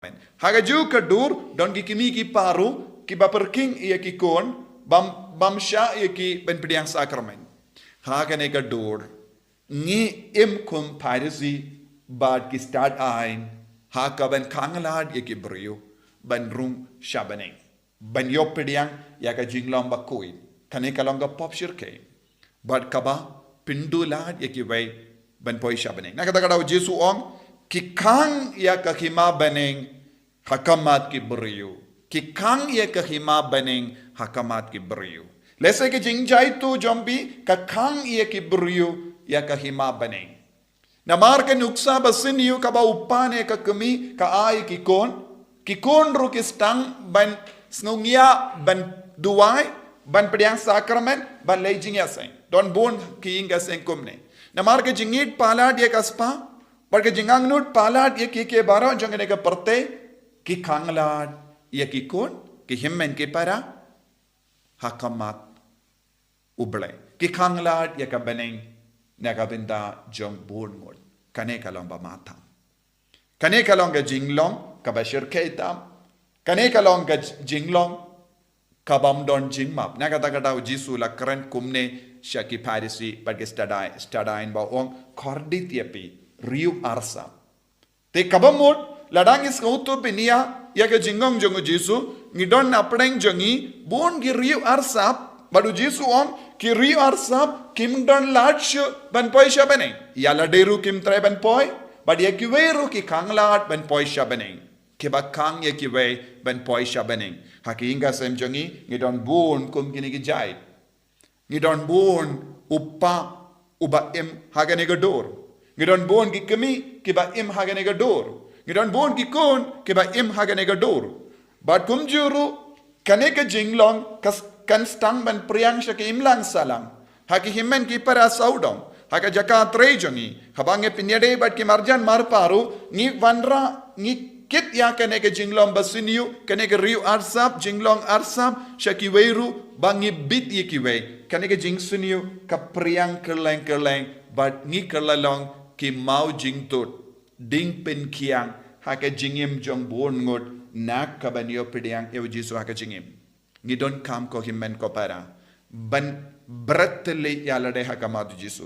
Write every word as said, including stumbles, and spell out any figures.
Ha ka ju ka dur, don ki kmie ki para, kiba pyrkhing ïa ki khun, bym, bym shah ïa ki ban pdiang sakramen. Ha kane ka dur, ngi im kum Pharisi, bad ki stad aiñ, ha kaban khanglad ïa ki briew, ban rung sha bneng. Ban ïoh pdiang ïa ka jinglong bakhuid. Kane ka long ka pop shyrkhei. Bad kaba pynduh lad ïa kiwei ban poi sha bneng. Na kata ka daw Jisu ong, ki khang ïa ka hima bneng ha khmat ki briew. Ki khang ïa ka hima bneng ha khmat ki briew. Lehse ka jingjia tu jong phi, ka khang ïa ki briew ïa ka hima bneng. Namar ka nuksa ba sniew kaba u kpa ne ka kmie ka ai ki khun. Ki khun ruh ki sdang ban sngewngiah, ban duwai, ban pdiang sakramen, ban leit jingïaseng. Don bun ki ïing ka seng kumne. Namar ka jingïeit palat ïa ka spah, bad ka jingangnud palat ïa ki, ki baroh jong kane ka pyrthei, ki khanglad ïa ki khun, ki hynmen ki para, ha khmat U Blei. Ki khanglad ïa ka bneng na ka bynta jong bun ngut. Kane ka long ba mathang. Kane ka long ka jinglong kaba shyrkhei tam. Kane ka long ka jinglong kabym don jingmap. Na kata ka daw Jisu la kren kumne sha ki Pharisi bad ki stad aiñ, stad aiñ ba ong, khordit ïa phi, riew arsap. Te kaba mut, lada ngi sngewthuh bniah ïa ka jingong jong u Jisu, ngi don na pdeng jong ngi bun ki riew arsap, bad u Jisu ong, ki riew arsap kim don lad shuh ban poi sha bneng. Ïa lade ruh kim treh ban poi, bad ïa kiwei ruh ki khanglad ban poi sha bneng. Kiba khang ïa kiwei ban poi sha bneng. Ha ki ïing ka sem jong ngi, ngi don bun kum kine ki jait. Ngi don bun u kpa uba im ha kane ka dur. Ngi don bun ki kmie kiba im ha kane ka dur. Ngi don bun ki khun kiba im ha kane ka dur. Bad kumjuh ruh, kane ka jinglong ka s-, kan sdang ban pdiang sha ka imlang sahlang. Ha ki hynmen ki para sawdong. Ha ka jaka trei jong ngi. Haba ngi pynïadei bad ki marjan marpa ruh, ngi wanrah, ngi kit ïa kane ka jinglong ba sniew, kane ka riew arsap, jinglong arsap, sha kiwei ruh, ba ngi bit ïa kiwei. Kane ka jingsniew, ka pdiang kylleng kylleng, bad ngi kylla long ki maw jingtut, ding pynkhiang, ha ka jingim jong bun ngut, na kaban ïoh pdiang ïa u Jisu ha ka jingim. Ngi donkam ko hynmen ko para ban bret leh ïa lade ha khmat u Jisu.